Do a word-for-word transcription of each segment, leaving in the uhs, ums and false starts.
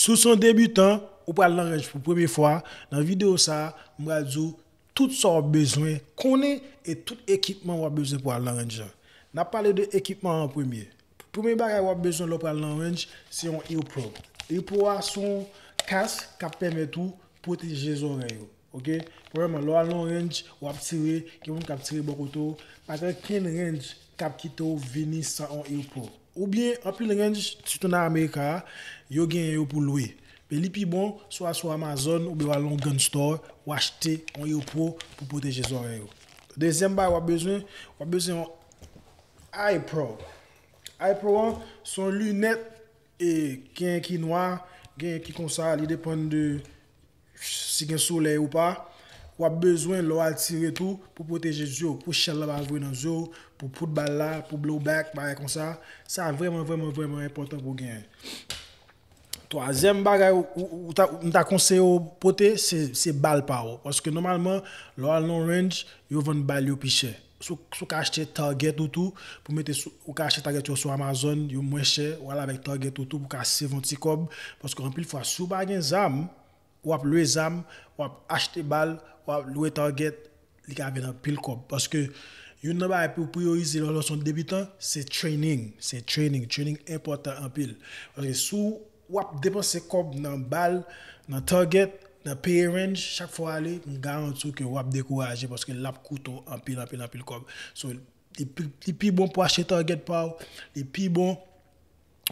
Si w se yon debitan, ou pral nan range pou premye fwa, nan videyo sa a, m pral di w tout sa w ap bezwen konnen e tout ekipman w ap bezwen pou al nan range lan. N ap pale de ekipman an premye. Premye bagay w ap bezwen lè w pral nan range, se yon ear pro. Ear pro a se yon kask k ap pèmèt ou pwoteje zòrèy ou. Ok? Premyèman, lè w al nan yon range, w ap tire, gen moun k ap tire bò kote w, pa gen okenn range k ap kite w vini san yon ear pro. Oubyen, anpil range, sitou nan Amerika a, yo genyen yo pou lwe. Men li pi bon, swa sou Amazon oubyen w al nan yon gun store, w achte yon ear pro pou pwoteje zòrèy ou. Dezyèm bagay w ap bezwen, w ap bezwen yon eye pro. Eye pro an, se yon linèt, e genyen ki nwa, genyen ki konsa, li depann de si gen solèy ou pa. W ap bezwen lè w al tire tou pou pwoteje zye w, pou shell la pa voye nan zye w, pou poud bal la, pou blowback, bagay konsa. Sa vrèman, vrèman, vrèman enpòtan pou w genyen. Twazyèm bagay ou, ou, ou ta, m ta konseye w pote, se, se bal pa w. Paske nòmalman, lè w al nan range, yo vann bal yo pi chè. Si w, si w ka achte target ou tou, pou mete sou, ou ka achte target yo sou Amazon, yo mwen chè, w al avèk target ou tou pou ka save yon ti kòb. Paske anpil fwa, si w pa gen zam, w ap lwe zam, w ap achte bal, w ap lwe target, li ka vin anpil kòb. Paske youn nan bagay pou w priyorize lè w se yon debitan, se training. Se training. Training enpòtan anpil. Paske si w ap depanse kòb nan bal, nan target, nan peye range, chak fwa w ale, m garanti w ke w ap dekouraje paske l ap koute w anpil, anpil, anpil kòb. So, li pi, li pi bon pou achte target pa w, li pi bon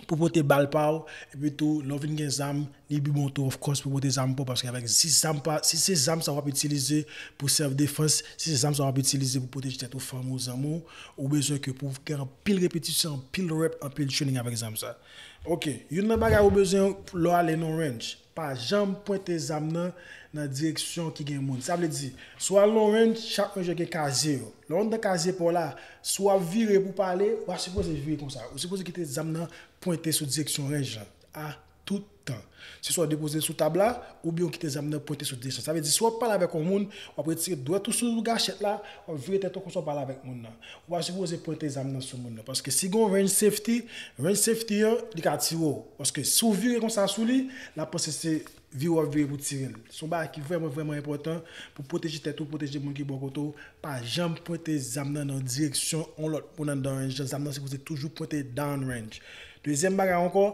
pou pote bal pa w, epi tou, lè w vin gen zam, li pi bon tou, of course, pou pote zam pa w, paske avèk si zam pa, si se zam sa w ap itilize pou self defense, si se zam sa w ap itilize pou pwoteje tèt ou, fanmi w, zanmi w, ou bezwen ke pou w gen anpil repetisyon, anpil rep, anpil training avèk zam sa. Ok, youn nan bagay ou bezwen lè w ale nan range, pa janm pwente zam nan nan direksyon ki gen moun. Sa vle di, si w al nan range, chak range gen kazye yo. Lè w anndan kazye pa w la, si w ap vire pou pale, w pa sipoze vire konsa. Ou sipoze kite zam nan pwente sou direksyon range lan a tout tan. Se swa w depoze l sou tab la, oubyen w kite zam nan pwente sou direksyon. Sa vle di, si w ap pale avèk yon moun, w ap retire dwèt ou sou gachèt la, w ap vire tèt ou konsa w pale avèk moun nan. Ou pa sipoze pwente zam nan sou moun nan. Paske si gen yon range safety, range safety an, li ka tire w. Paske si w vire konsa sou li, l ap panse se vire w ap vire pou tire l. Se yon bagay ki vrèman, vrèman enpòtan pou pwoteje tèt ou, pwoteje moun ki bò kote w. Pa janm pwente zam nan nan direksyon yon lòt moun anndan range lan. Zam nan sipoze toujou pwente down range. Dezyèm bagay ankò,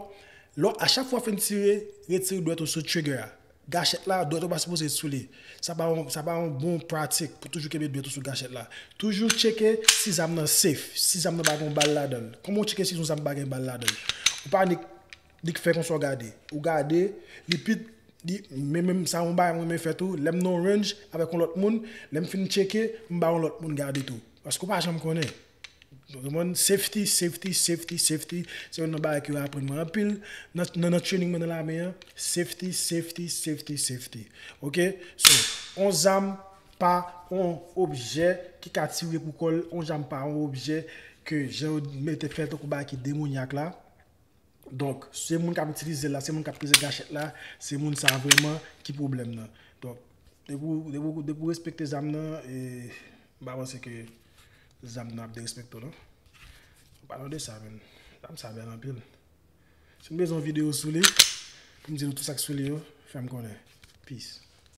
lè w, a chak fwa w fin tire, retire dwèt ou sou trigger a. Gachèt la, dwèt ou pa sipoze sou li. Sa pa yon, sa pa yon bon pratik pou toujou kenbe dwèt ou sou gachèt la. Toujou tcheke si zam nan safe, si zam nan pa gen bal ladan l. Kòman w tcheke si yon zam pa gen bal ladan l? Ou pa nik, nik fè konsa w gade. Ou gade, li pi, li, men menm sa yon bagay mwen renmen fè tou, lè m nan yon range avèk yon lòt moun, lè m fin tcheke, m ba yon lòt moun gade tou. Paske w pa janm konnen. Ou konprann? Safety, safety, safety, safety. Se youn nan bagay ki yo aprann mwen anpil nan, nan, nan training mwen nan lame an. Safety, safety, safety, safety. Ok? So, on zam pa on objè ki ka tire pou kò l, on zam pa on objè ke jan yo mete fè tankou bagay ki demonyak la. Donk, se moun k ap itilize l la, se moun k ap peze gachèt la, se moun sa a vrèman ki pwoblèm nan. Donk, depi w, depi w, depi w respekte zam nan, e, m pa panse ke zam nan ap derespekte w, non. An palan de sa, menn, zam sa bèl anpil. Si n bezwen yon videyo sou li, pou m di nou tout sa k sou li yo, fè m konnen. Peace.